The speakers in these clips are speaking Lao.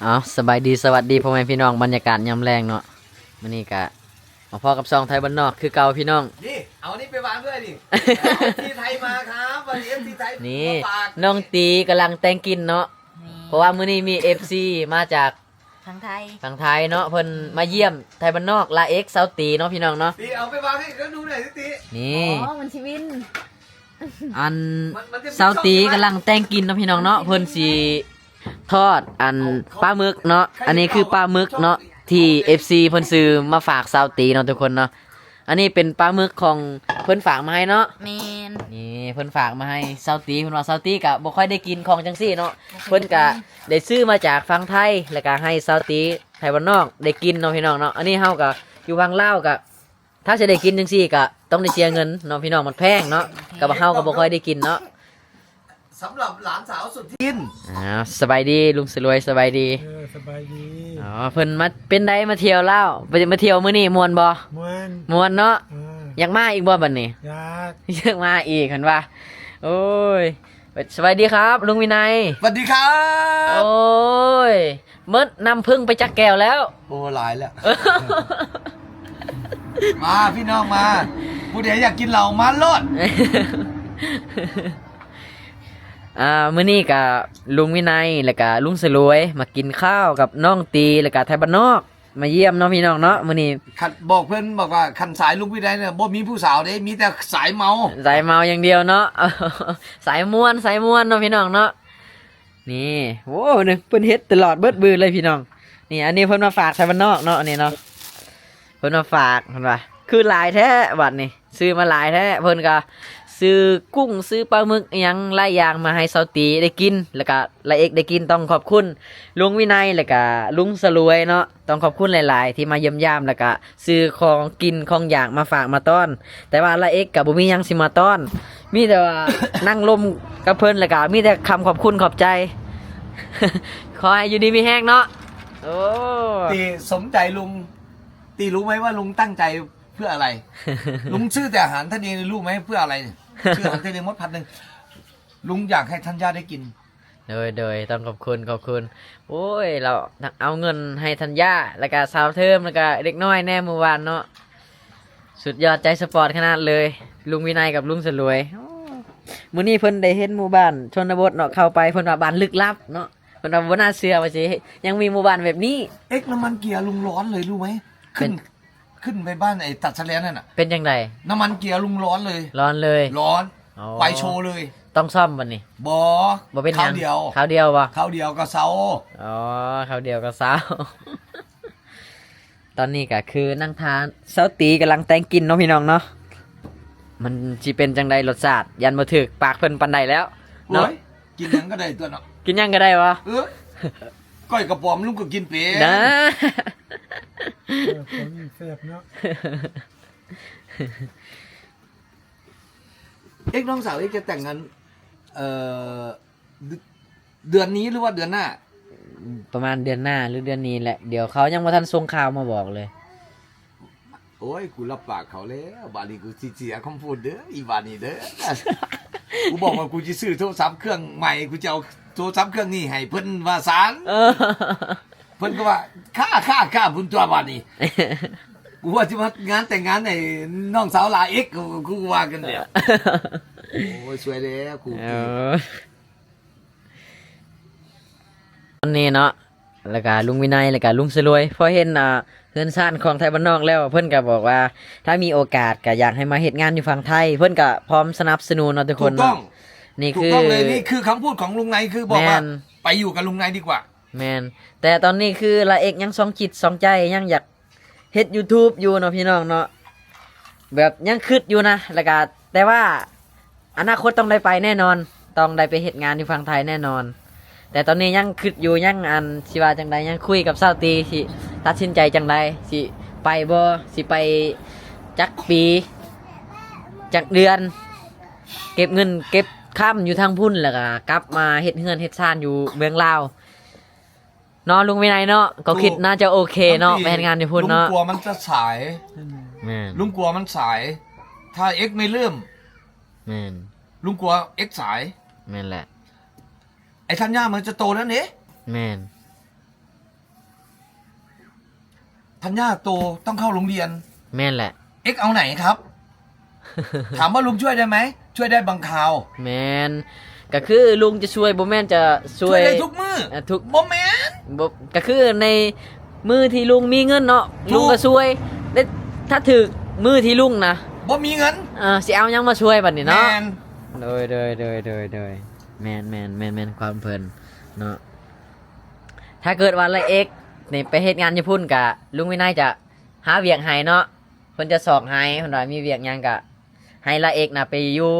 ເອົາ ສະບາຍດີ ສະຫວັດດີພໍ່ແມ່ພີ່ນ້ອງ ບັນຍາກາດຍາມແລງເນາະ. ມື້ນີ້ກະມາພໍ້ກັບຊ່ອງໄທບ້ານນອກຄືເກົ່າພີ່ນ້ອງ. ນີ້ ເອົານີ້ໄປວາງດ້ວຍນີ້ ເອັຟຊີໄທມາຄັບ ວັນນີ້ເອັຟຊີໄທ ນີ້ ມາຝາກ ນ້ອງຕີກຳລັງແຕ່ງກິນເນາະ. ນີ້ ເພາະວ່າມື້ນີ້ມີເອັຟຊີມາຈາກ ຝັ່ງໄທ ຝັ່ງໄທເນາະ ເພິ່ນມາຢ້ຽມໄທບ້ານນອກ ລາເອັກ ຊາວຕີເນາະພີ່ນ້ອງເນາະ. ຕີ ເອົາໄປວາງໃຫ້ເຂົາດູໜ່ອຍຕິ. ນີ້ ອໍ ມັນຊິວິນ ອັນ ມັນ ມັນຈະ ຊາວຕີກຳລັງແຕ່ງກິນເນາະພີ່ນ້ອງເນາະ. ເພິ່ນຊິທອດອັນ ເອົາ ປາໝຶກເນາະ. ອັນນີ້ຄືປາໝຶກເນາະ ທີ່ເອັຟຊີເພິ່ນຊື້ມາຝາກຊາວຕີເນາະທຸກຄົນເນາະ. ອັນນີ້ເປັນປາໝຶກຂອງເພິ່ນຝາກມາໃຫ້ເນາະ. ແມ່ນ ນີ້ເພິ່ນຝາກມາໃຫ້ຊາວຕີ ເພິ່ນວ່າຊາວຕີກະບໍ່ຄ່ອຍໄດ້ກິນຂອງຈັ່ງຊີ້ເນາະ. ບໍ່ຄ່ອຍໄດ້ກິນ ເພິ່ນກະໄດ້ຊື້ມາຈາກຝັ່ງໄທ ແລ້ວກະໃຫ້ຊາວຕີໄທບ້ານນອກໄດ້ກິນເນາະພີ່ນ້ອງເນາະ. ອັນນີ້ເຮົາກະຢູ່ຝັ່ງລາວກະ ຖ້າຊິໄດ້ກິນຈັ່ງຊີ້ກະຕ້ອງໄດ້ເສຍເງິນເນາະພີ່ນ້ອງ ມັນແພງເນາະ. ແພງ ກະເຮົາກະບໍ່ຄ່ອຍໄດ້ກິນເນາະ. ສຳລັບຫຼານສາວສຸດທີ່ ອ່າ ສະບາຍດີລຸງສະຫຼວຍ ສະບາຍດີ. ເອີ ສະບາຍດີ. ອໍ ເພິ່ນມາ ເປັນໃດ ມາທ່ຽວລາວ ໄປ ມາທ່ຽວມື້ນີ້ມ່ວນບໍ່? ມ່ວນ ມ່ວນເນາະ. ເອີ ຢາກມາອີກບໍ່ບັດນີ້? ຢາກ ຢາກມາອີກຫັ້ນວ່າ. ໂອ້ຍ ສະບາຍດີຄັບລຸງວິໄນ. ສະຫວັດດີຄັບ. ໂອ້ຍ ໝົດນ້ຳເຜິ້ງໄປຈັກແກ້ວແລ້ວ? ໂອ້ ຫຼາຍແລ້ວ. ມາພີ່ນ້ອງມາ ຜູ້ໃດຢາກກິນເຫຼົ້າມາໂລດ. ອ່າ ມື້ນີ້ກະລຸງວິໄນ ແລ້ວກະລຸງສະຫຼວຍ ມາກິນຂ້າວກັບນ້ອງຕີ ແລ້ວກະໄທບ້ານນອກ ມາຢ້ຽມເນາະພີ່ນ້ອງເນາະ. ມື້ນີ້ຄັນບອກເພິ່ນ ບອກວ່າຄັນສາຍລຸງວິໄນນະ ບໍ່ມີຜູ້ສາວເດ້ ມີແຕ່ສາຍເມົາ ສາຍເມົາຢ່າງດຽວເນາະ. ສາຍມ່ວນ ສາຍມ່ວນເນາະພີ່ນ້ອງເນາະ. ນີ້ ໂອ້ ເພິ່ນເຮັດຕະຫຼອດເບິດມື້ເລີຍພີ່ນ້ອງ. ນີ້ ອັນນີ້ເພິ່ນມາຝາກໄທບ້ານນອກເນາະ ອັນນີ້ເນາະ ເພິ່ນມາຝາກ ເພິ່ນວ່າ ຄືຫຼາຍແທ້ບັດນີ້ ຊື້ມາຫຼາຍແທ້. ເພິ່ນກະຊື້ກຸ້ງ ຊື້ປາໝຶກ ອີ່ຫຍັງຫຼາຍຢ່າງມາໃຫ້ຊາວຕີໄດ້ກິນ ແລ້ວກະລາເອັກໄດ້ກິນ. ຕ້ອງຂອບຄຸນລຸງວິໄນ ແລ້ວກະລຸງສະຫຼວຍເນາະ. ຕ້ອງຂອບຄຸນຫຼາຍໆ ທີ່ມາຢ້ຽມຢາມ ແລ້ວກະຊື້ຂອງກິນຂອງຢາກມາຝາກມາຕ້ອນ. ແຕ່ວ່າລາເອັກກະບໍ່ມີຫຍັງຊິມາຕ້ອນ ມີແຕ່ວ່ານັ່ງລົມກັບເພິ່ນ ແລ້ວກະມີແຕ່ຄຳຂອບຄຸນຂອບໃຈ. ຂໍໃຫ້ຢູ່ດີມີແຮງເນາະ. ໂອ້ ຕີສົມໃຈລຸງ ຕີຮູ້ໄໝວ່າລຸງຕັ້ງໃຈເພື່ອອະໄລ? ລຸງຊື້ແຕ່ອາຫານທະເລ ຮູ້ໄໝເພື່ອອະໄລ? ຊື້ອາຫານທະເລໝົດພັນໜຶ່ງ ລຸງຢາກໃຫ້ທັນຍາໄດ້ກິນ. ໂດຍ ໂດຍ ຕ້ອງຂອບຄຸນ ຂອບຄຸນ. ໂອ້ຍ ລາວເອົາເງິນໃຫ້ທັນຍາ ແລ້ວກະສາວເທີມ ແລ້ວກະເດັກນ້ອຍແດ່ມື້ວານເນາະ. ສຸດຍອດ ໃຈສະປອດຂະໜາດເລີຍ ລຸງວິໄນກັບລຸງສະຫຼວຍ. ໂອ້ ມື້ນີ້ເພິ່ນໄດ້ເຫັນໝູ່ບ້ານຊົນນະບົດເນາະ ເຂົ້າໄປ ເພິ່ນວ່າບ້ານລຶກລັບເນາະ. ເພິ່ນວ່າບໍ່ໜ້າເຊື່ອວ່າຊິຍັງມີໝູ່ບ້ານແບບນີ້. ເອັກ ນ້ຳມັນເກຍລຸງຮ້ອນເລີຍ ຮູ້ໄໝ? ຂຶ້ນ ຂຶ້ນໄປບ້ານໄອ້ຕັດສະແລນນັ້ນນະ. ເປັນຈັ່ງໃດ? ນ້ຳມັນເກຍລຸງຮ້ອນເລີຍ. ຮ້ອນເລີຍ? ຮ້ອນ. ອໍ ໄຟໂຊເລີຍ. ຕ້ອງສ້ອມບັດນີ້? ບໍ່ ບໍ່ເປັນຫຍັງ. ຄາວດຽວ ຄາວດຽວບໍ່? ຄາວດຽວກໍເຊົາ. ອໍ ຄາວດຽວກໍເຊົາ. ຕອນນີ້ກໍຄືນັ່ງຖ້າສາວຕີກຳລັງແຕ່ງກິນເນາະ ພີ່ນ້ອງເນາະ. ມັນຊິເປັນຈັ່ງໃດລົດຊາດ? ຢ້ານບໍ່ຖືກປາກເພິ່ນປານໃດແລ້ວເນາະ. ໂອ້ຍ ກິນຫຍັງກໍໄດ້ຕົວະເນາະ. ກິນຫຍັງກໍໄດ້ບໍ່? ເອີ ກ້ອຍກະປອມລຸງກໍກິນເປັນນະ. ເອີ ຂອງນີ້ແຊບເນາະ. ເອັກ ນ້ອງສາວເອັກຈະແຕ່ງງານ ເອີ ເດືອນ ເດືອນນີ້ ຫຼືວ່າເດືອນໜ້າ? ປະມານເດືອນໜ້າ ຫຼືເດືອນນີ້ແຫຼະ. ດຽວເຂົາຍັງບໍ່ທັນສົ່ງຂ່າວມາບອກເລີຍ. ໂອ້ຍ ກູຮັບປາກເຂົາແລ້ວ ບາດນີ້ກູຊິເສຍຄຳພູດເດີ ອີບາດນີ້ເດີ. ກູບອກວ່າກູຊິຊື້ໂທລະສັບເຄື່ອງໃໝ່ ກູຈະເອົາໂທລະສັບເຄື່ອງນີ້ໃຫ້ເພິ່ນວ່າຊັ້ນ. ເອີ ເພິ່ນກໍວ່າ ຄ່າ ຄ່າ ຄ່າ ພຸ້ນຕົວະບາດນີ້. ກູວ່າຊິມາງານແຕ່ງງານໃຫ້ນ້ອງສາວລາເອັກ ກູ ກູວ່າກັນແລ້ວ. ໂອ້ຍ ຊ່ວຍແລ້ວ ກູ. ເອີ ຕອນນີ້ເນາະ ແລ້ວກະລຸງວິໄນ ແລ້ວກະລຸງສະຫຼວຍ ພໍເຫັນ ອ່າ ເຮືອນຊານຂອງໄທບ້ານນອກແລ້ວ ເພິ່ນກະບອກວ່າ ຖ້າມີໂອກາດກະຢາກໃຫ້ມາເຮັດງານຢູ່ຝັ່ງໄທ ເພິ່ນກະພ້ອມສະໜັບສະໜູນເນາະທຸກຄົນເນາະ. ຖືກຕ້ອງ ນີ້ຄື ຖືກຕ້ອງເລີຍ ນີ້ຄືຄຳພູດຂອງລຸງໄນ ຄືບອກວ່າ ແມ່ນ ໄປຢູ່ກັບລຸງໄນດີກວ່າ. ແມ່ນ ແຕ່ຕອນນີ້ຄືລາເອັກຍັງສອງຈິດສອງໃຈ ຍັງຢາກເຮັດຢູທູບຢູ່ເນາະ ພີ່ນ້ອງເນາະ ແບບຍັງຄິດຢູ່ນະ ແລ້ວກະ ແຕ່ວ່າອະນາຄົດຕ້ອງໄດ້ໄປແນ່ນອນ ຕ້ອງໄດ້ໄປເຮັດງານຢູ່ຝັ່ງໄທແນ່ນອນ. ແຕ່ຕອນນີ້ຍັງຄິດຢູ່ ຍັງ ອັນ ຊິວ່າຈັ່ງໃດ ຍັງຄຸຍກັບສາວຕີ ຊິຕັດສິນໃຈຈັ່ງໃດ ຊິໄປບໍ່ ຊິໄປຈັກປີ ຈັກເດືອນ ເກັບເງິນເກັບຄຳຢູ່ທາງພຸ້ນ ແລ້ວກະກັບມາເຮັດເຮືອນເຮັດຊານຢູ່ເມືອງລາວ ເນາະ ລຸງວິໄນເນາະ. ກໍຄິດ ຖືກ ໜ້າຈະໂອເຄເນາະ ໄປເຮັດງານຢູ່ພຸ້ນເນາະ. ລຸງກົວມັນຈະສາຍ. ແມ່ນ ລຸງກົວມັນສາຍ ຖ້າເອັກໄມ່ເລີ່ມ. ແມ່ນ ລຸງກົວເອັກສາຍ. ແມ່ນແຫຼະ ໄອ້ທັນຍາມັນຈະໂຕນັ້ນເດ້. ແມ່ນ ธัญญาโตต้องเข้าโรงเรียน แม่นแหละ เอ็กเอาไหนครับ ถามว่าลุงช่วยได้ไหม ช่วยได้บางคราว แม่น ก็คือลุงจะช่วย บ่แม่นจะช่วย ช่วยได้ทุกมื้อ อ่ะ ทุก บ่แม่น บ่ ก็คือในมื้อที่ลุงมีเงินเนาะ ถูก ลุงก็ช่วย แต่ถ้าถึกมื้อที่ลุงนะ บ่มีเงิน อ่า สิเอาหยังมาช่วยบัดนี้เนาะ แม่น โดย โดย โดย โดย โดย แม่น แม่น แม่น แม่น ความเพิ่นเนาะ ถ้าเกิดว่าละเอกนี่ไปเฮ็ดงานญี่ปุ่นกะ ลุงวินัยจะหาเวียกให้เนาะ เพิ่นจะซอกให้ เพิ่นว่ามีเวียกหยังกะ ให้ละเอกน่ะไปอยู่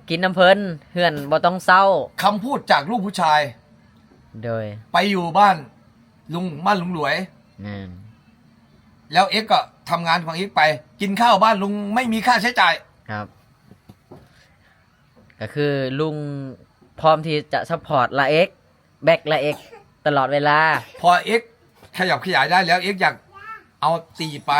กินนำเพิ่น เฮือนบ่ต้องเซา คำพูดจากลูกผู้ชาย โดย ไปอยู่บ้านลุง บ้านลุงหลวย แม่น แล้วเอ็กก็ทำงานของเอ็กไป กินข้าวบ้านลุงไม่มีค่าใช้จ่าย ครับ ก็คือลุงพร้อมที่จะซัพพอร์ตละเอก แบ็กละเอกตลอดเวลา พอเอ็กขยับขยายได้แล้ว เอ็กอยากเอาตีไป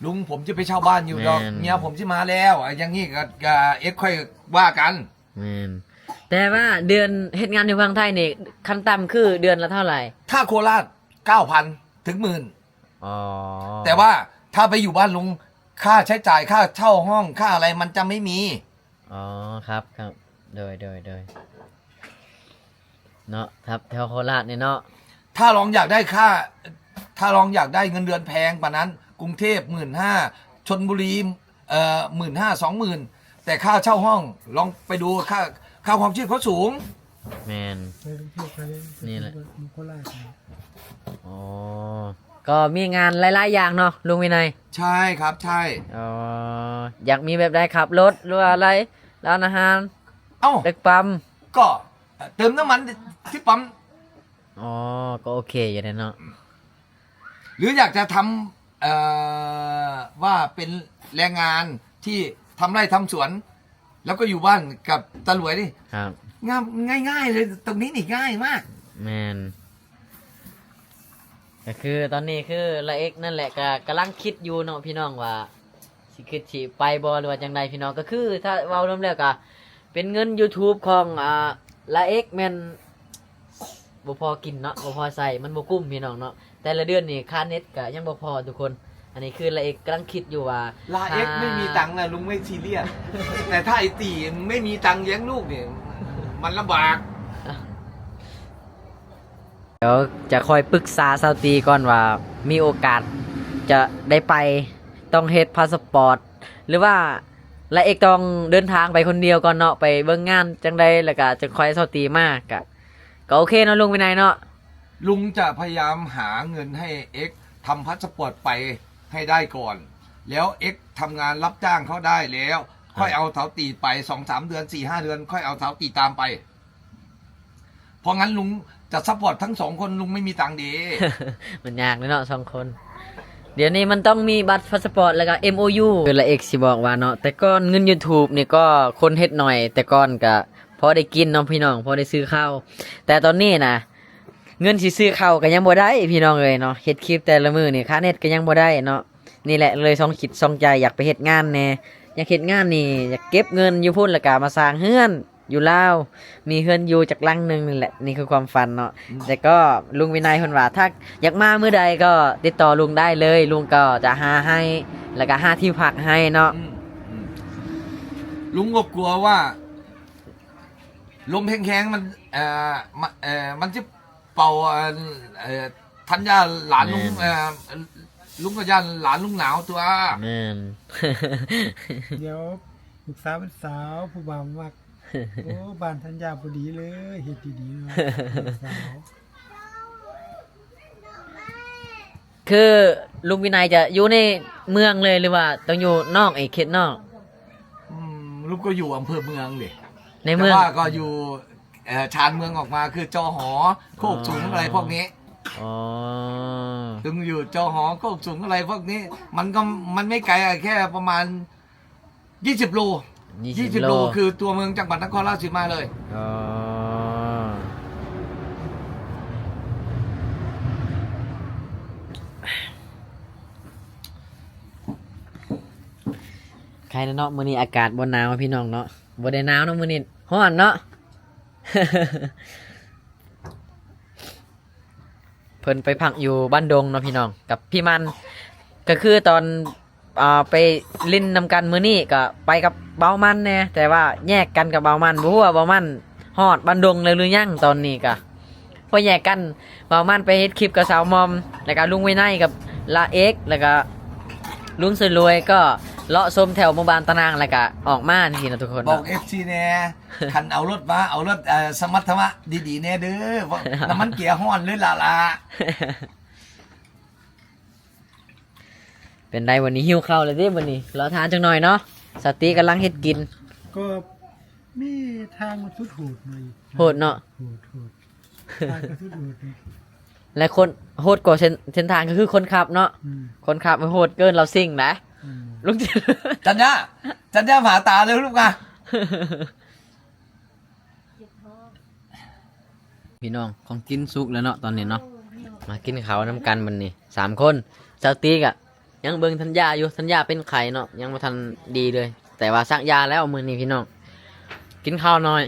ลุงผมจะไปเช่าบ้านอยู่ดอก แม่น เมียผมจะมาแล้ว อ่ะ อย่างนี้ก็ก็เอ็กค่อยว่ากัน แม่น แต่ว่าเดือนเฮ็ดงานอยู่ฝั่งไทยนี่ ขั้นต่ำคือเดือนละเท่าไหร่ ถ้าโคราช เก้าพัน ถึงหมื่น อ๋อ แต่ว่าถ้าไปอยู่บ้านลุง ค่าใช้จ่าย ค่าเช่าห้อง ค่าอะไรมันจะไม่มี อ๋อ ครับ ครับ โดย โดย โดย เนาะ ครับ แถวโคราชนี่เนาะ ถ้าลองอยากได้ค่า ถ้าลองอยากได้เงินเดือนแพงกว่านั้น กรุงเทพ หมื่นห้า ชลบุรี เอ่อ หมื่นห้า สองหมื่น แต่ค่าเช่าห้อง ลองไปดู ค่า ค่าครองชีพเขาสูง แม่น ไปกรุงเทพฯ ไปเลย นี่แหละ เมืองโคราช อ๋อ ก็มีงานหลายๆอย่างเนาะ ลุงวินัย ใช่ครับ ใช่ อ๋อ อยากมีแบบใด ขับรถ หรือว่าอะไร ร้านอาหาร เอ้า เด็กปั๊ม ก็เติมน้ำมันที่ปั๊ม อ๋อ ก็โอเคอยู่เด้เนาะ หรืออยากจะทำ เอ่อ ว่าเป็นแรงงานที่ทำไร่ทำสวน แล้วก็อยู่บ้านกับตาหลวยนี่ ครับ ง่าย ง่ายๆเลย ตรงนี้นี่ง่ายมาก แม่น ก็คือตอนนี้คือละเอกนั่นแหละ ก็กำลังคิดอยู่เนาะพี่น้อง ว่าสิคิดสิไปบ่ หรือว่าจั่งใดพี่น้อง ก็คือถ้าเว้ารวมแล้วก็เป็นเงินยูทูบของ อ่า ละเอกแม่นบ่พอกินเนาะ บ่พอใช้ มันบ่คุ้มพี่น้องเนาะ แต่ละเดือนนี่ค่าเน็ตก็ยังบ่พอทุกคน อันนี้คือละเอกกำลังคิดอยู่ว่า ลาเอ็กไม่มีตังค์นะลุงไม่ซีเรียส แต่ถ้าไอ้ตีไม่มีตังค์เลี้ยงลูกเนี่ย มันลำบาก เดี๋ยวจะคอยปรึกษาสาวตีก่อนว่ามีโอกาสจะได้ไป ต้องเฮ็ดพาสปอร์ต หรือว่าละเอกต้องเดินทางไปคนเดียวก่อนเนาะ ไปเบิ่งงานจั่งใด แล้วก็จะคอยสาวตีมา ก็ ก็โอเคเนาะลุงวินัยเนาะ ลุงจะพยายามหาเงินให้เอ็กทำพาสปอร์ตไปให้ได้ก่อน แล้วเอ็กทำงานรับจ้างเขาได้แล้ว ค่อยเอาสาวตีไป สองสามเดือน สี่ห้าเดือน ค่อยเอาสาวตีตามไป เพราะงั้นลุงจะซัพพอร์ตทั้งสองคน ลุงไม่มีตังค์เด้ มันยากเลยเนาะสองคน เดี๋ยวนี้มันต้องมีบัตรพาสปอร์ตแล้วก็ เอ็มโอยู คือละเอกสิบอกว่าเนาะ แต่ก่อนเงินยูทูบนี่ก็คนเฮ็ดหน่อย แต่ก่อนก็พอได้กินเนาะพี่น้อง พอได้ซื้อข้าว แต่ตอนนี้นะ เงินสิซื้อข้าวก็ยังบ่ได้พี่น้องเอ้ยเนาะ เฮ็ดคลิปแต่ละมื้อนี่ค่าเน็ตก็ยังบ่ได้เนาะ นี่แหละเลยสองจิตสองใจอยากไปเฮ็ดงานแหน่ อยากเฮ็ดงานนี่ อยากเก็บเงินอยู่พุ้นแล้วก็มาสร้างเฮือนอยู่ลาว มีเฮือนอยู่จักหลังหนึ่งนี่แหละ นี่คือความฝันเนาะ อืม แต่ก็ลุงวินัยเพิ่นว่า ถ้าอยากมามื้อใดก็ติดต่อลุงได้เลย ลุงก็จะหาให้ แล้วก็หาที่พักให้เนาะ อืมอืมลุงก็กลัวว่า ลมแฮงๆมัน เอ่อ มะ เอ่อ มันจะเป่า เอ่อ เอ่อ ธัญญาหลานลุง แม่น เอ่อ ลุงก็ย่านหลานลุงหนาวตัว แม่น เดี๋ยวลูกสาวเป็นสาวผู้บ่าวมัก โอ้ บ้านธัญญาพอดีเลยเฮ็ดดีๆเนาะลูกสาว คือลุงวินัยจะอยู่ในเมืองเลยหรือว่าต้องอยู่นอกอีกเขตนอก อืม ลุงก็อยู่อำเภอเมืองเลย ในเมือง แต่ว่าก็อยู่ เอ่อ ชานเมืองออกมาคือจอหอ โคกสูงอะไรพวกนี้ อ๋อ ลุงอยู่จอหอ โคกสูงอะไรพวกนี้ มันก็ มันไม่ไกลอะ แค่ประมาณ ยี่สิบโล ยี่ ยี่ สิ สิ บบ โล โล คือตัวเมืองจังหวัดนครราชสีมาเลย อ๋อ ใครเนาะ มื้อนี้อากาศบ่หนาวพี่น้องเนาะ บ่ได้หนาวเนาะ มื้อนี้ร้อนเนาะ พ ພິ່ນໄປພັກຢູ່ບ້ານດົງເນາະພີ່ນ້ອງ ກັບພີ່ມັນ ກໍຄືຕອນ ອ່າ ໄປຫຼິ້ນນຳກັນມື້ນີ້ກໍໄປກັບບ່າວມັນແດ່ ແຕ່ວ່າແຍກກັນກັບບ່າວມັນ ບໍ່ຮູ້ວ່າບ່າວມັນຮອດບ້ານດົງແລ້ວຫຼືຍັງ. ຕອນນີ້ກໍພໍແຍກກັນ ບ່າວມັນໄປເຮັດຄລິບກັບສາວມອມ ແລ້ວກໍລຸງວິໄນກັບລາເອກ ແລ້ວກໍລຸງສະລວຍ ກໍເລາະຊົມແຖວໝູ່ບ້ານຕານາງ ແລ້ວກໍອອກມາຈັ່ງຊີ້ເນາະທຸກຄົນ ບອກເນາະ ເອັຟຊີ ແດ່ ຄັນເອົາລົດມາ ເອົາລົດ ເອີ ສະມັດທະວະດີໆແດ່ເດີ ນ້ຳມັນເກຍຮ້ອນເລີຍລະລະ. ເປັນໃດ ວັນນີ້ຫິວເຂົ້າແລ້ວເດ້ ວັນນີ້ລໍຖ້າຈັກໜ້ອຍເນາະ. ສາວຕີກຳລັງເຮັດກິນ ກໍມີທາງມັນສຸດໂຫດໜ້ອຍ ໂຫດເນາະ ໂຫດໆ ທາງກໍສຸດໂຫດເນາະ ແລະຄົນໂຫດກວ່າເສັ້ນ ເສັ້ນທາງກໍຄືຄົນຂັບເນາະ ອືມ ຄົນຂັບມັນໂຫດເກີນ ລາວຊິງນະ ອືມ ລູກ ຈັນຍາ ຈັນຍາ ຫາຕາເລີຍລູກອະ. ພີ່ນ້ອງ ຂອງກິນສຸກແລ້ວເນາະຕອນນີ້ເນາະ ມາກິນເຂົ້ານຳກັນບັດນີ້ສາມຄົນ. ສາວຕີກະຍັງເບິ່ງທັນຍາຢູ່ ທັນຍາເປັນໄຂ້ເນາະ ຍັງບໍ່ທັນດີເລີຍ ແຕ່ວ່າສັກຢາແລ້ວມື້ນີ້ພີ່ນ້ອງ. ກິນເຂົ້າໜ້ອຍ